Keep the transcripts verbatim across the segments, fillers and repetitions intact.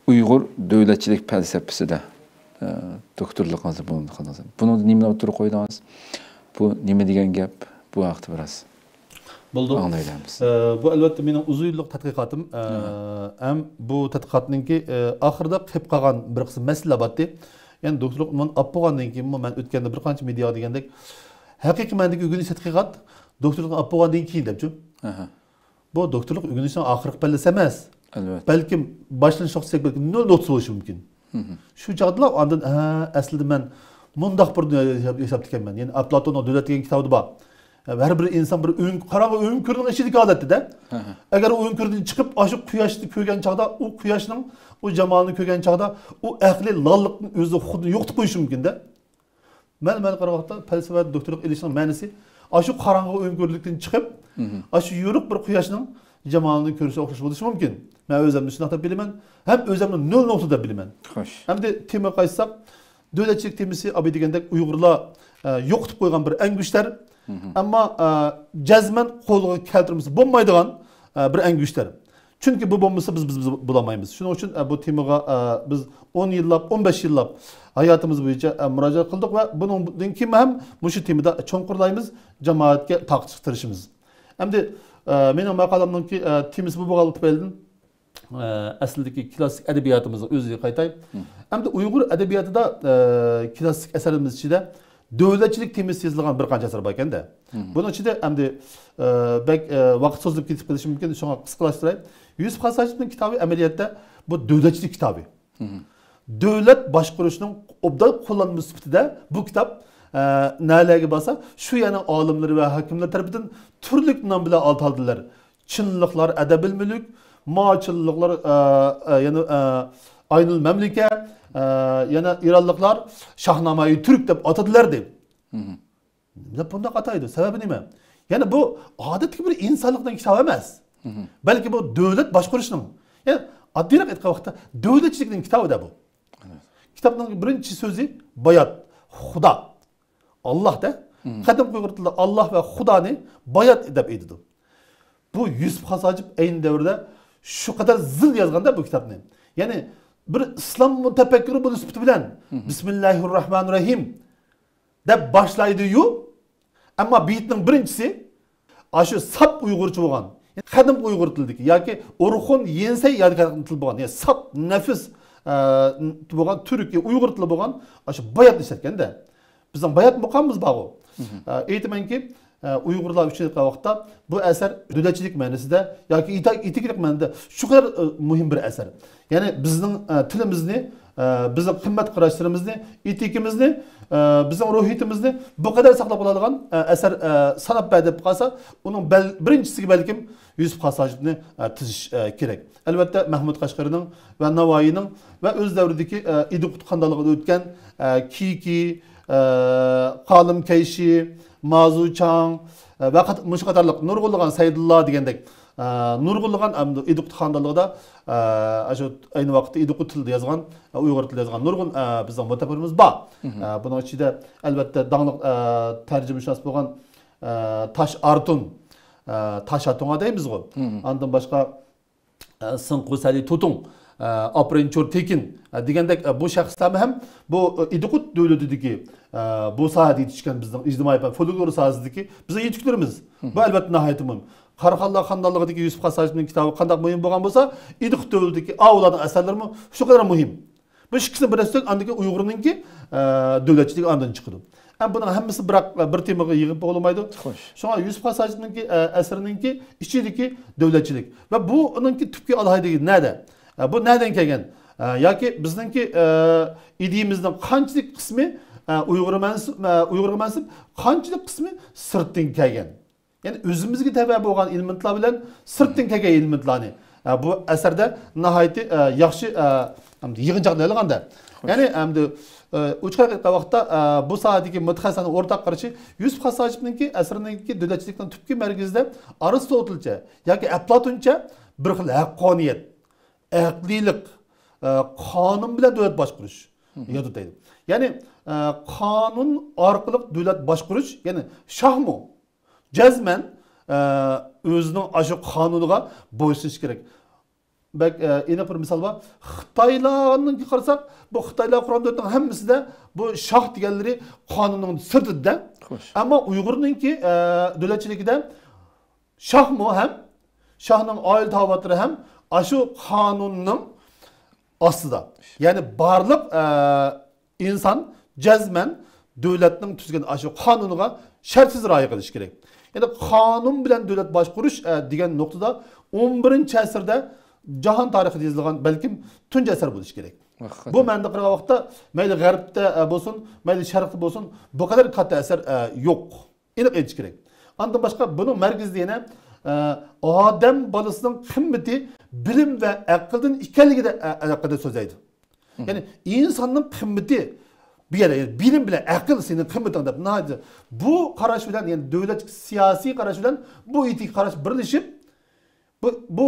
ئۇيغۇر دۆلەتچىلىك پەلسەپىسىدە، ئە، دوكتورلۇقىڭىزنى بۇنى قىلدىڭىز. بۇنىڭدا نېمىنى ئوتتۇرىغا قويدىڭىز؟ بۇ نېمە دېگەن گەپ؟ بۇ ھەقتە بىراز بولدى. ئاڭلايلى بىز. ئە، بۇ ئەلۋەتتە مېنىڭ ئۇزۇن يىللىق تەتقىقاتىم. ئە، ئاھا. ھەم بۇ تەتقىقاتنىڭكى، ئە، ئاخىرىدا قېلىپ قالغان بىر قىسىم مەسىلىلەر بارتتى. يەنى دوكتورلۇق ئۇنۋانىنى ئاپ بولغاندىن كېيىنمۇ مەن ئۆتكەندە بىر قانچە مېدىياغا دېگەندەك، ھەقىقىي مەنىدىكى ئۆگىنىش تەتقىقات دوكتورلۇقنى ئاپ بولغاندىن كېيىن دەپچۇ. ئاھا. بۇ دوكتورلۇق ئۆگىنىشنىڭ ئاخىرقى پەللىسى ئەمەس. ئەلۋەتتە. بەلكىم باشلىنىش نۇقتىسى بەلكىم نۆل نۇقتىسى بولۇشى مۇمكىن. مھم. شۇ چاغدىلا ئاندىن، ھە، ئەسلىدە مەن مۇنداق بىر دۇنيادا ياشاپ، ياشاپتىكەنمەن. يەنى ئاپلاتوننىڭ دۆلەت دېگەن كىتابىدا بار. ھەر بىر ئىنسان بىر ئۆڭ، قاراڭغۇ ئۆڭكۈرنىڭ ئىچىدىكى ھالەتتە-دە. ھە، ھە. ئەگەر ئۇ ئۆڭكۈردىن چىقىپ، ئاشۇ قۇياشنى كۆرگەن چاغدا، ئۇ قۇياشنىڭ، ئۇ جامالىنى كۆرگەن چاغدا، ئۇ ئەقلىي لاللىقنى ئۆزى خۇددىنى يوقىتىپ قويۇشى مۇمكىن-دە. مەن، مەن قارىغان ۋاقىتتا پەلسەپە دوكتورلۇق ئېلىشنىڭ مەنىسى ئاشۇ قاراڭغۇ ئۆڭكۈرلۈكتىن چىقىپ، مھم. ئاشۇ يورۇق بىر قۇياشنىڭ جامالىنى كۆرۈشكە ئوخشاش بولۇشى مۇمكىن. مەن ئۆزۈمنى شۇنداق دەپ بىلىمەن ھەم ئۆزۈمنى نۆل نۇقتا دەپ بىلىمەن. خوش. ئەمدى تېمىغا قايتساق، دۆلەتچىلىك تېمىسى ئاباي دېگەندەك ئۇيغۇرلار، ئە، يوقىتىپ قويغان بىر ئەڭگۈشتەر. مھم. ئەمما، ئە، جەزمەن قولغا كەلتۈرمىسە بولمايدىغان، ئە، بىر ئەڭگۈشتەر. چۈنكى بۇ بولمىسا بىز، بىز، بىز بولالمايمىز. شۇنىڭ ئۈچۈن، ئە، بۇ تېمىغا، ئە، بىز ئون يىللاپ، ئون بەش يىللاپ ھاياتىمىز بويىچە، ئە، مۇراجىئەت قىلدۇق ۋە بۇنىڭدىن كېيىن ھەم مۇشۇ تېمىدا چوڭقۇرلايمىز، جامائەتكە تارقىتىشقا تىرىشىمىز. ئەمدى، ئە، مېنىڭ ماقالەمنىڭكى، ئە، تېمىسى بۇ بولغانلىقى تۈپەيلىدىن، ئە، ئەسلىدىكى كلاسسىك ئەدەبىياتىمىزغا ئۆزىگە قايتاي. مم. ئەمدى ئۇيغۇر ئەدەبىياتىدا، ئە، كلاسسىك ئەسەرلىرىمىز ئىچىدە دۆلەتچىلىك تېمىسى يېزىلغان بىر قانچە ئەسەر بار ئىكەن-دە. مم. بۇنىڭ ئىچىدە ئەمدى، ئە، بەك، ئە، ۋاقىت سوزۇلۇپ كېتىپ قېلىشى مۇمكىن، شۇڭا قىسقىلاشتۇراي. يۈسۈپ خاس ھاجىپنىڭ كىتابى ئەمەلىيەتتە بۇ دۆلەتچىلىك كىتابى. مم. دۆلەت باشقۇرۇشنىڭ ئوبدان قوللانمىسى سۈپىتىدە بۇ كىتاب، ئە، نەلەرگە بارسا، شۇ يەرنىڭ ئالىملىرى ۋە ھاكىملىرى تەرىپىدىن تۈرلۈك نام بىلەن ئاتالدىلەر. چىنلىقلار ئەدەبىل مۈلۈك، ما چىنلىقلار، ئە، ئە، يەنە، ئە، ئاينۇل مەملىكە، ئە، يەنە ئىرانلىقلار شاھنامايى تۈرك دەپ ئاتىدىلەر دەيدۇ. مم. نېمە دەپ بۇنداق ئاتايدۇ؟ سەۋەبى نېمە؟ يەنى بۇ ئادەتتىكى بىر ئىنسانلىقنىڭ كىتابى ئەمەس. مم. بەلكى بۇ دۆلەت باشقۇرۇشنىڭ، يەنى ئاددىيراق ئېيتقان ۋاقىتتا دۆلەتچىلىكنىڭ كىتابى-دە بۇ. ئەلۋەتتە. كىتابنىڭ بىرىنچى سۆزى بايات، خۇدا. ئاللاھ دە. مم. قەدىمكى ئۇيغۇر تىلىدا ئاللاھ ۋە خۇدانى بايات دەپ ئېيتىدۇ. بۇ يۈسۈپ خاس ھاجىپ ئەينى دەۋردە شۇ قەدەر زىل يازغاندا بۇ كىتابنى. يەنى بىر ئىسلام مۇتەپەككىرى بولۇش سۈپىتى بىلەن، مم. بىسمىللاھىر راھمانىر راھىم دەپ باشلايدۇ-يۇ. ئەمما بېيىتنىڭ بىرىنچىسى ئاشۇ ساپ ئۇيغۇرچە بولغان، قەدىمكى ئۇيغۇر تىلىدىكى ياكى ئورخۇن يىنسەي يادىكارلىق تىلى بولغان، يەنى ساپ نەپىس، ئە، بولغان تۈركىي ئۇيغۇر تىلى بولغان ئاشۇ باياتنى ئىشلەتكەندە. بىزنىڭ بايات مۇقامىمىز بارغۇ. مم. ئە، ئېيتىمەنكى، ئە، ئۇيغۇرلار ئۈچۈن ئېيتقان ۋاقىتتا بۇ ئەسەر دۆلەتچىلىك مەنىسىدە ياكى ئېتىك-، ئېتىكىلىق مەنىدە شۇ قەدەر، ئە، مۇھىم بىر ئەسەر. يەنى بىزنىڭ، ئە، تىلىمىزنى، ئە، بىزنىڭ قىممەت قاراشلىرىمىزنى، ئېتىكىمىزنى، ئە، بىزنىڭ روھىيىتىمىزنى بۇ قەدەر ساقلاپ قالىدىغان، ئە، ئەسەر، ئە، ساناپ بەر دەپ قالسا، ئۇنىڭ بەل-، بىرىنچىسىگە بەلكىم يۈسۈپ خاس ھاجىپنى، ئە، تىزىش، ئە، كېرەك. ئەلۋەتتە، مەھمۇد قەشقەرىنىڭ ۋە ناۋايىنىڭ ۋە ئۆز دەۋرىدىكى، ئە، ئىدىقۇت خانلىقىدا ئۆتكەن، ئە، كېكى، ئە، قالىم كەيشى، مازۇچاڭ، ئە، ۋە قات-، مۇشۇ قاتارلىق نۇرغۇنلىغان سەيدۇللا دېگەندەك، ئە، نۇرغۇنلىغان ئەمدى ئىدىقۇت خانلىقىدا، ئە، ئاشۇ ئەينى ۋاقىتتا ئىدىقۇت تىلىدا يازغان، ئە، ئۇيغۇر تىلىدا يازغان نۇرغۇن، ئە، بىزنىڭ مۇتەپەككۇرىمىز بار. مم. ئە، بۇنىڭ ئىچىدە ئەلۋەتتە داڭلىق، ئە، تەرجىمىشۇناس بولغان، ئە، تاش ئارتۇن، ئە، تاش ئارتۇنغا دەيمىزغۇ. مم. ئاندىن باشقا، ئە، سىڭقۇ سەلى توتۇڭ، ئە، ئاپرىن چور تېكىن، ئە، دېگەندەك، ئە، بۇ شەخسلەرمۇ ھەم بۇ، ئە، ئىدىقۇت دۆلىتىدىكى، ئە، بۇ ساھەدە يېتىشكەن بىزنىڭ ئىجتىمائىي پەن، فولكلور ساھەسىدىكى بىزنىڭ يېتىكلىرىمىز. مم. بۇ ئەلۋەتتە ناھايىتى مۇھىم. قاراخانلار خانلىقىدىكى يۈسۈپ خاس ھاجىپنىڭ كىتابى قانداق مۇھىم بولغان بولسا، ئىدىقۇت دۆلىتىدىكى ئاۋۇلارنىڭ ئەسەرلىرىمۇ شۇ قەدەر مۇھىم. بۇ ئىككىسىنى بىرلەشتۈرسەك، ئاندىن كېيىن ئۇيغۇرنىڭكى، ئە، دۆلەتچىلىكى ئاندىن چىقىدۇ. ئەمما بۇنىڭ ھەممىسى بىراق، ئە، بىر تېمىغا يىغىپ بولمايدۇ. خوش. شۇڭا يۈسۈپ خاس ھاجىپنىڭكى، ئە، ئەسىرىنىڭكى ئىچىدىكى دۆلەتچىلىك ۋە بۇ ئۇنىڭكى تۈپكى ئالاھىدىلىكى نەدە؟ ئە، بۇ نەدىن كەلگەن؟ ئە، ياكى بىزنىڭكى، ئە، ئىدىيىمىزنىڭ قانچىلىك قىسمى، ئە، ئۇيغۇرغا مەنسۇپ، ئە، ئۇيغۇرغا مەنسۇپ، قانچىلىك قىسمى سىرتتىن كەلگەن؟ يەنى ئۆزىمىزگە تەۋە بولغان ئېلېمېنتلار بىلەن سىرتتىن كەلگەن ئېلېمېنتلارنى، ئە، بۇ ئەسەردە ناھايىتى، ئە، ياخشى، ئە، ئەمدى يىغىنچاقلايدىغاندا. خوش. يەنى ئەمدى، ئە، ئوچۇق ئېيتقان ۋاقىتتا، ئە، بۇ ساھەدىكى مۇتەخەسسىسلەرنىڭ ئورتاق قارىشى يۈسۈپ خاس ھاجىپنىڭكى ئەسىرىنىڭكى دۆلەتچىلىكنىڭ تۈپكى مەركىزىدە ئارىستوتېلچە ياكى ئەپلاتونچە بىر خىل ھەققانىيەت، ئەقلىيلىق، ئە، قانۇن بىلەن دۆلەت باشقۇرۇش مم. ياتىدۇ دەيدۇ. يەنى، ئە، قانۇن ئارقىلىق دۆلەت باشقۇرۇش، يەنى شاھمۇ جەزمەن، ئە، ئۆزىنىڭ ئاشۇ قانۇنىغا بويسۇنۇشى كېرەك. بەك ئېنىق بىر مىسال بار. خىتايلارنىڭكى قارىساق، بۇ خىتايلار قۇرغان دۆلەتنىڭ ھەممىسىدە بۇ شاھ دېگەنلىرى قانۇننىڭ سىرتىدە. ئەمما ئۇيغۇرنىڭكى دۆلەتچىلىكىدە شاھمۇ ھەم، شاھنىڭ ئائىلە تاۋابىئاتلىرى ھەم ئاشۇ قانۇننىڭ ئاستىدا. يەنى بارلىق ئىنسان جەزمەن دۆلەتنىڭ تۈزگەن ئاشۇ قانۇنىغا شەرتسىز رىئايە قىلىشى كېرەك. يەنى قانۇن بىلەن دۆلەت باشقۇرۇش دېگەن نۇقتىدا ئون بىرىنچى ئەسىردە جاھان تارىخىدا يېزىلغان بەلكىم تۇنجى ئەسەر بولۇشى كېرەك. بۇ مەنىدە قارىغان ۋاقىتتا مەيلى غەربتە بولسۇن، مەيلى شەرقتە بولسۇن، بۇ قەدەر كاتتا ئەسەر يوق. ئېنىق ئېيتىش كېرەك. ئاندىن باشقا بۇنىڭ مەركىزىدە يەنە ئادەم بالىسىنىڭ قىممىتى بىلىم ۋە ئەقىلدىن ئىكەنلىكىدە ھەققىدە سۆزلەيدۇ. يەنى ئىنساننىڭ قىممىتى بۇ يەردە، يەنى بىلىم بىلەن ئەقىل سېنىڭ قىممىتىڭ دەپ ناھايىتى بۇ قاراش بىلەن، يەنى دۆلەت سىياسىي قاراش بىلەن بۇ ئېتىكا قاراش بىرلىشىپ، بۇ، بۇ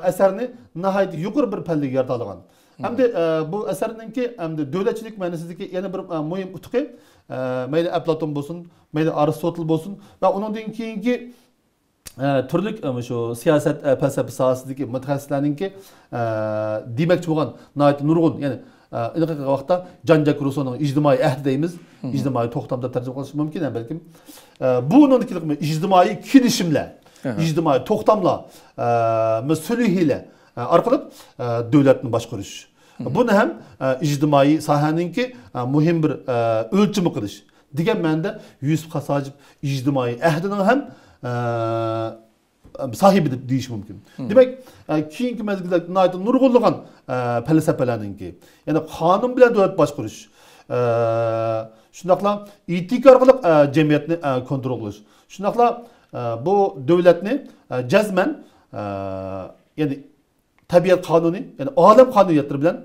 ئەسەرنى ناھايىتى يۇقىرى بىر پەللىگە يارىتالىغان. ھەمدە بۇ ئەسەرنىڭكى ھەمدە دۆلەتچىلىك مەنىسىدىكى يەنە بىر مۇھىم ئۇتۇقى، مەيلى ئەپلاتون بولسۇن، مەيلى ئارستوتل بولسۇن ۋە ئۇنىڭدىن كېيىنكى تۈرلۈك شۇ سىياسەت، پەلسەپە ساھەسىدىكى مۇتەخەسسىسلەرنىڭكى دېمەكچى بولغان ناھايىتى نۇرغۇن، يەنى ئېنىق ۋاقىتتا جان جاك روسونىڭ ئىجتىمائىي ئەھدى دەيمىز، ئىجتىمائىي توختام دەپ تەرجىمە قىلىش مۇمكىن ھەم بەلكىم. بۇنىڭدىكى ئىجتىمائىي كېلىشىملەر، ئىجتىمائىي توختاملار، سۈلھىلەر ئارقىلىق دۆلەتنى باشقۇرۇش. بۇنى ھەم ئىجتىمائىي ساھەنىڭكى مۇھىم بىر ئۆلچىمى قىلىش دېگەن مەنىدە يۈسۈپ خاس ھاجىپ ئىجتىمائىي ئەھدىنىڭ ھەم ساھىبى دەپ دېيىش مۇمكىن. دېمەك، كېيىنكى مەزگىلدە ناھايىتى نۇرغۇنلىغان پەلسەپىلەرنىڭكى، يەنى قانۇن بىلەن دۆلەت باشقۇرۇش، شۇنداقلا ئېتىكا ئارقىلىق جەمئىيەتنى كونترول قىلىش، شۇنداقلا بۇ دۆلەتنى جەزمەن، يەنى تەبىئەت قانۇنى، يەنى ئالەم قانۇنىيەتلىرى بىلەن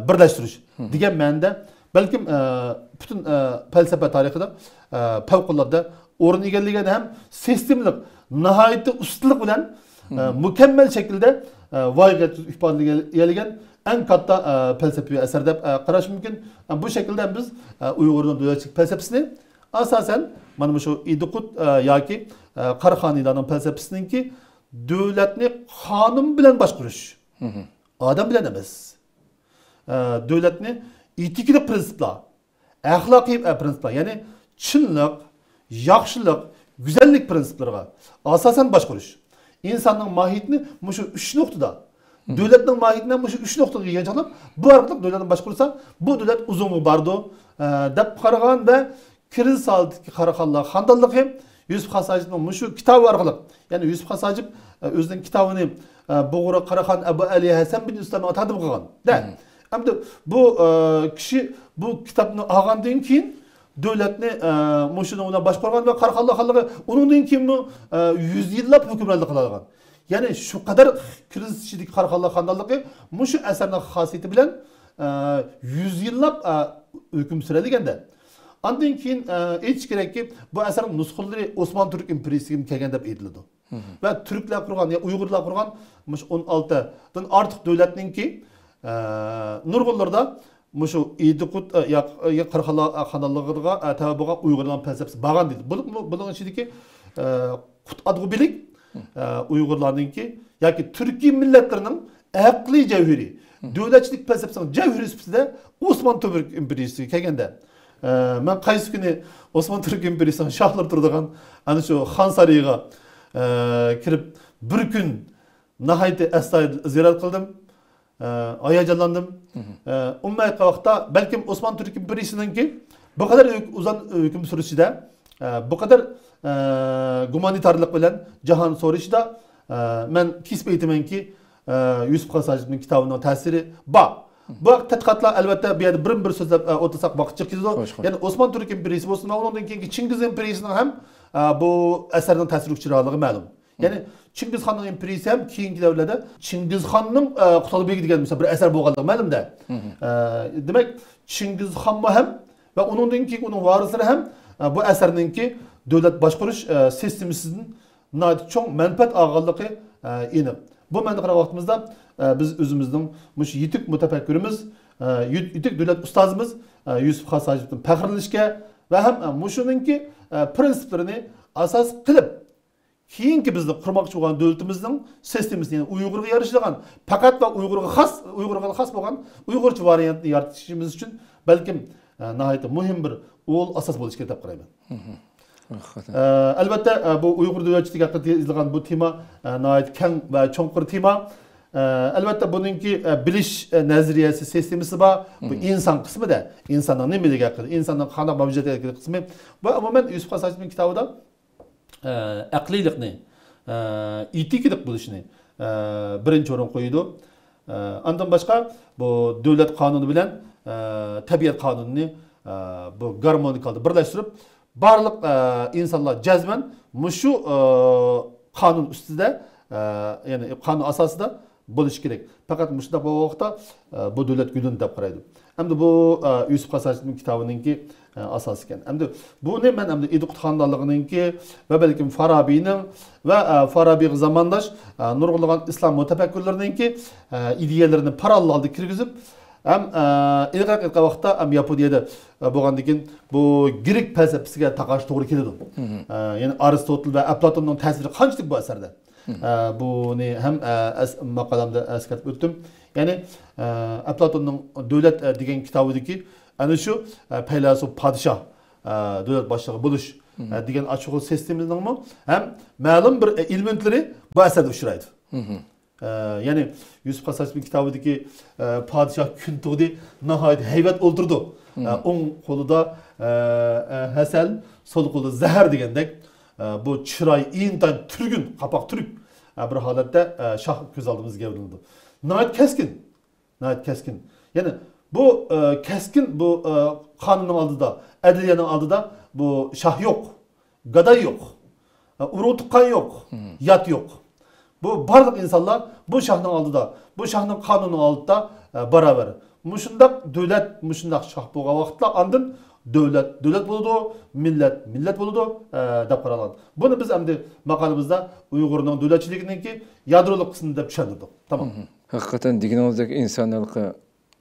بىرلەشتۈرۈش دېگەن مەنىدە، بەلكىم پۈتۈن پەلسەپە تارىخىدا پەۋقۇلئاددە ئورۇن ئىگىلىگەن ھەم سىستېمىلىق، ناھايىتى ئۇستىلىق بىلەن مۇكەممەل شەكىلدە ۋايىغا يەتكۈزۈپ ئىپادىلىگەن ئەڭ كاتتا پەلسەپىۋى ئەسەر دەپ قاراش مۇمكىن. بۇ شەكىلدە بىز ئۇيغۇرنىڭ دۆلەتچىلىك پەلسەپىسىنى ئاساسەن مانا مۇشۇ ئىدىقۇت ياكى قاراخانىيلارنىڭ پەلسەپىسىنىڭكى دۆلەتنى قانۇن بىلەن باشقۇرۇش، ئادەم بىلەن ئەمەس. دۆلەتنى ئېتىكىلىق پىرىنسىپلار، ئەخلاقىي پىرىنسىپلار، يەنى چىنلىق، ياخشىلىق، گۈزەللىك پىرىنسىپلىرىغا ئاساسەن باشقۇرۇش. ئىنساننىڭ ماھىيىتىنى مۇشۇ ئۈچ نۇقتىدا، دۆلەتنىڭ ماھىيىتىنى مۇشۇ ئۈچ نۇقتىغا يىغىنچاقلاپ، بۇ ئارقىلىق دۆلەتنى باشقۇرسا، بۇ دۆلەت ئۇزۇنغا بارىدۇ، دەپ قارىغان ۋە كىرىزىس ھالىتىدىكى قاراخانلار خاندانلىقى يۈسۈپ خاس ھاجىپنىڭ مۇشۇ كىتابى ئارقىلىق، يەنى يۈسۈپ خاس ھاجىپ ئۆزىنىڭ كىتابىنى بۇغرا قاراخان ئەبۇ ئەلى ھەسەن بىن ئىسلامغا تەقدىم قىلغان. دە. ئەمدى بۇ كىشى بۇ كىتابنى ئالغاندىن كېيىن دۆلەتنى مۇشۇنىڭ بىلەن باشقۇرغان ۋە قاراخانلار خانلىقى ئۇنىڭدىن كېيىنمۇ يۈز يىللاپ ھۆكۈمرانلىق قىلالىغان. يەنى شۇ قەدەر كىرىزىس ئىچىدىكى قاراخانلار خاندانلىقى مۇشۇ ئەسەرنىڭ خاسىيىتى بىلەن يۈز يىللاپ ھۆكۈم سۈرەلىگەندە. ئاندىن كېيىن ئېيتىش كېرەككى، بۇ ئەسەرنىڭ نۇسخىلىرى ئوسمان تۈرك ئىمپېرىيىسىگە كەلگەن دەپ ئېيتىلىدۇ. ۋە تۈركلەر قۇرغان، يا ئۇيغۇرلار قۇرغان مۇشۇ ئون ئالتىدىن ئارتۇق دۆلەتنىڭكى نۇرغۇنلىرىدا مۇشۇ ئىدىقۇت، يا، يا قاراخانلار خانلىقىغا تەۋە بولغان ئۇيغۇرلارنىڭ پەلسەپىسى بارغان دەيدۇ. بۇ، بۇ، بۇنىڭ ئىچىدىكى قۇتئادغۇ بىلىك ئۇيغۇرلارنىڭكى ياكى تۈركىي مىللەتلىرىنىڭ ئەقلىي جەۋھىرى، دۆلەتچىلىك پەلسەپىسىنىڭ جەۋھىرى سۈپىتىدە ئوسمان تۈرك ئىمپېرىيىسىگە كەلگەندە، مەن قايسى كۈنى ئوسمان تۈرك ئىمپېرىيىسىنىڭ شاھلىرى تۇرىدىغان ئەنە شۇ خان سارىيىغا كىرىپ، بىر كۈن ناھايىتى ئەستايىدىل زىيارەت قىلدىم. ئە، ھاياجانلاندىم. ئە، ئومۇمەن ئېيتقان ۋاقىتتا، بەلكىم ئوسمان تۈرك ئىمپېرىيىسىنىڭكى بۇ قەدەر ئۆ-، ئۇزان ھۆكۈم سۈرۈشىدە، ئە، بۇ قەدەر، ئە، گۇمانىتارلىق بىلەن جاھان سورىشىدا، ئە، مەن كېسىپ ئېيتىمەنكى، ئە، يۈسۈپ خاس ھاجىپنىڭ كىتابىنىڭ تەسىرى بار. بۇ تەتقىقاتلار، ئەلۋەتتە، بۇ يەردە بىرمۇ بىر سۆزلەپ، ئە، ئولتۇرساق ۋاقىت جىق كېتىدۇ. خوش، خوش. يەنى ئوسمان تۈرك ئىمپېرىيىسى بولسۇن ۋە ئۇنىڭدىن كېيىنكى چىڭگىز ئىمپېرىيىسىنىڭ ھەم، ئە، بۇ ئەسەرنىڭ تەسىرگە ئۇچرىغانلىقى مەلۇم. يەنى چىڭگىزخاننىڭ ئىمپېرىيىسى ھەم كېيىنكى دەۋرلەردە چىڭگىزخاننىڭ، ئە، قۇتادغۇ بېگى دېگەن مىسال بىر ئەسەر بولغانلىقى مەلۇم-دە. ئە، دېمەك، چىڭگىزخانمۇ ھەم ۋە ئۇنىڭدىن كېيىنكى ئۇنىڭ ۋارىسلىرى ھەم، ئە، بۇ ئەسەرنىڭكى دۆلەت باشقۇرۇش، ئە، سىستېمىسىدىن ناھايىتى چوڭ مەنپەئەت ئالغانلىقى، ئە، ئېنىق. بۇ مەنىدە قارىغان ۋاقتىمىزدا، ئە، بىز ئۆزىمىزنىڭ مۇشۇ يېتىك مۇتەپەككۇرىمىز، ئە، يېت-، يېتىك دۆلەت ئۇستازىمىز، ئە، يۈسۈپ خاس ھاجىپتىن پەخىرلىنىشكە ۋە ھەم، ئە، مۇشۇنىڭكى، ئە، پىرىنسىپلىرىنى ئاساس قىلىپ، كېيىنكى بىزنىڭ قۇرماقچى بولغان دۆلىتىمىزنىڭ سىستېمىسىنى، يەنى ئۇيغۇرغا يارىشىدىغان، پەقەتلا ئۇيغۇرغا خاس، ئۇيغۇرغا خاس بولغان ئۇيغۇرچە ۋارىيانتنى يارىتىشىمىز ئۈچۈن بەلكىم، ئە، ناھايىتى مۇھىم بىر ئۇل ئاساس بولۇشى كېرەك دەپ قارايمەن. ھەقىقەتەن. ئە، ئەلۋەتتە، ئە، بۇ ئۇيغۇر دۆلەتچىلىكى ھەققىدە يېزىلغان بۇ تېما، ئە، ناھايىتى كەڭ ۋە چوڭقۇر تېما. ئە، ئەلۋەتتە، بۇنىڭكى، ئە، بىلىش، ئە، نەزەرىيەسى، سىستېمىسى بار. بۇ ئىنسان قىسمىدا، ئىنساننىڭ نېمىلىكى ھەققىدە، ئىنساننىڭ قانداق مەۋجۇدىيەت قىسمى. بۇ، ئومۇمەن، يۈسۈپ خاس ھاجىمنىڭ كىتابىدا، ئە، ئەقلىيلىقنى، ئە، ئېتىكىلىق بولۇشنى، ئە، بىرىنچى ئورۇنغا قويىدۇ. ئە، ئاندىن باشقا، بۇ دۆلەت قانۇنى بىلەن، ئە، تەبىئەت قانۇنىنى، ئە، بۇ گارمونىك ھالدا بىرلەشتۈرۈپ، بارلىق، ئە، ئىنسانلار جەزمەن مۇشۇ، ئە، قانۇن ئۈستىدە، ئە، يەنى قانۇن ئاساسىدا بولۇشى كېرەك. پەقەت مۇشۇنداق بولغان ۋاقىتتا، ئە، بۇ دۆلەت گۈللىنىدۇ دەپ قارايدۇ. ئەمدى بۇ، ئە، يۈسۈپ خاس ھاجىمنىڭ كىتابىنىڭكى، ئە، ئاساسى ئىكەن. ئەمدى بۇنى مەن ئەمدى ئىدىقۇت خانىدانلىقىنىڭكى ۋە بەلكىم فارابىنىڭ ۋە، ئە، فارابىغا زامانداش، ئە، نۇرغۇنلىغان ئىسلام مۇتەپەككۇرلىرىنىڭكى، ئە، ئىدىيەلىرىنى پاراللېل ھالدا كىرگۈزۈپ، ھەم، ئە، ئىلگىرىكى ۋاقىتتا ھەم ياپونىيەدە، ئە، بولغاندىن كېيىن بۇ گرېك پەلسەپىسىگە تاقاش توغرا كېلىدۇ. ئە، يەنى ئارستوتل ۋە ئەپلاتوننىڭ تەسىرى قانچىلىك بۇ ئەسەردە؟ ئە، بۇنى ھەم، ئە، ئەس-، ماقالەمدە ئەسكەرتىپ ئۆتتۈم. يەنى، ئە، ئەپلاتوننىڭ دۆلەت، ئە، دېگەن كىتابىدىكى ئەنە شۇ، ئە، پەيلاسوپ پادىشاھ، ئە، دۆلەت باشلىقى بولۇش، ئە، دېگەن ئاشۇ خىل سىستېمىنىڭمۇ ھەم مەلۇم بىر، ئە، ئېلېمېنتلىرى بۇ ئەسەردە ئۇچرايدۇ. ئە، يەنى يۈسۈپ خاس ھاجىمنىڭ كىتابىدىكى، ئە، پادىشاھ كۈن تۇغدى ناھايىتى ھەيۋەت ئولتۇرىدۇ. ئە، ئوڭ قولىدا، ئە، ئە، ھەسەل، سول قولىدا زەھەر دېگەندەك، ئە، بۇ چىراي ئىنتايىن تۈرگۈن، قاپاق تۈرۈك، ئە، بىر ھالەتتە، ئە، شاھ كۆز ئالدىمىزدا گەۋدىلىنىدۇ. ناھايىتى كەسكىن، ناھايىتى كەسكىن. يەنى بۇ، ئە، كەسكىن، بۇ، ئە، قانۇننىڭ ئالدىدا، ئەدلىيەنىڭ ئالدىدا بۇ شاھ يوق. گاداي يوق، ئۇرۇق تۇغقان يوق، يات يوق. بۇ بارلىق ئىنسانلار بۇ شاھنىڭ ئالدىدا، بۇ شاھنىڭ قانۇنىنىڭ ئالدىدا، ئە، باراۋەر. مۇشۇنداق دۆلەت، مۇشۇنداق شاھ بولغان ۋاقىتتا ئاندىن دۆلەت دۆلەت بولىدۇ، مىللەت مىللەت بولىدۇ، ئە، دەپ قارالغان. بۇنى بىز ئەمدى ماقالىمىزدا ئۇيغۇرنىڭ دۆلەتچىلىكىنىڭكى يادرولۇق قىسمى دەپ چۈشەندۈردۇق. تامام. ھەقىقەتەن دېگىنىڭىزدەك ئىنسان ھەققى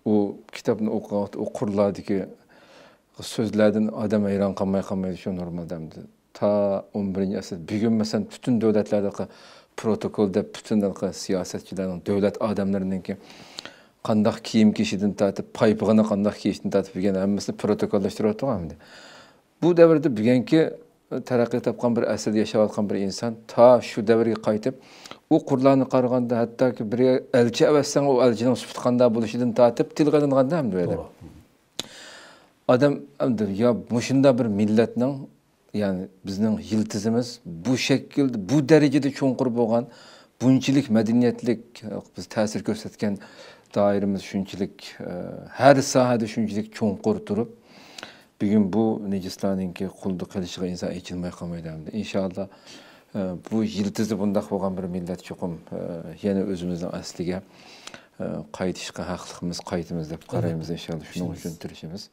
ئۇ كىتابنى ئوقۇغان ۋاقىتتا ئۇ قۇرلاردىكى سۆزلەردىن ئادەم ھەيران قالماي قالمايدۇ، شۇ نورمالدا ئەمدى. تا ئون بىرىنچى ئەسىر بۈگۈن، مەسىلەن، پۈتۈن دۆلەتلەردە پروتوكول دەپ، پۈتۈن سىياسەتچىلەرنىڭ، دۆلەت ئادەملىرىنىڭكى قانداق كىيىم كىيىشىدىن تارتىپ، پايپىغىنى قانداق كىيىشتىن تارتىپ، دېگەن ھەممىسىنى پروتوكوللاشتۇرۇۋاتىدۇ ئەمدى. بۇ دەۋردە بۈگۈنكى تەرەققىي تاپقان بىر ئەسىردە ياشاۋاتقان بىر ئىنسان تا شۇ دەۋرگە قايتىپ، ئۇ قۇرلارنى قارىغاندا، ھەتتاكى بىر ئەلچى ئەۋەتسەڭ، ئۇ ئەلچىنىڭ سۈپىتى قانداق بولۇشىدىن تارتىپ تىلغا ئېلىنغاندا ھەمدە ئۇ يەردە. توغرا. ئادەم ئەمدى يا مۇشۇنداق بىر مىللەتنىڭ، يەنى بىزنىڭ يىلتىزىمىز بۇ شەكىلدە، بۇ دەرىجىدە چوڭقۇر بولغان، بۇنچىلىك مەدەنىيەتلىك، بىز تەسىر كۆرسەتكەن دائىرىمىز شۇنچىلىك، ئە، ھەر ساھەدە شۇنچىلىك چوڭقۇر تۇرۇپ، بۈگۈن بۇ نىجىسلارنىڭكى قۇلدا قېلىشىغا ئىنسان ئېچىنماي قالمايدۇ ئەمدى. ئىنشائاللا، ئە، بۇ يىلتىزى بۇنداق بولغان بىر مىللەت چوقۇم، ئە، يەنە ئۆزىمىزنىڭ ئەسلىگە، ئە، قايتىشقا ھەقلىقمىز، قايتىمىز دەپ قارايمىز، ئىنشائاللا. شۇنىڭ ئۈچۈن تىرىشىمىز.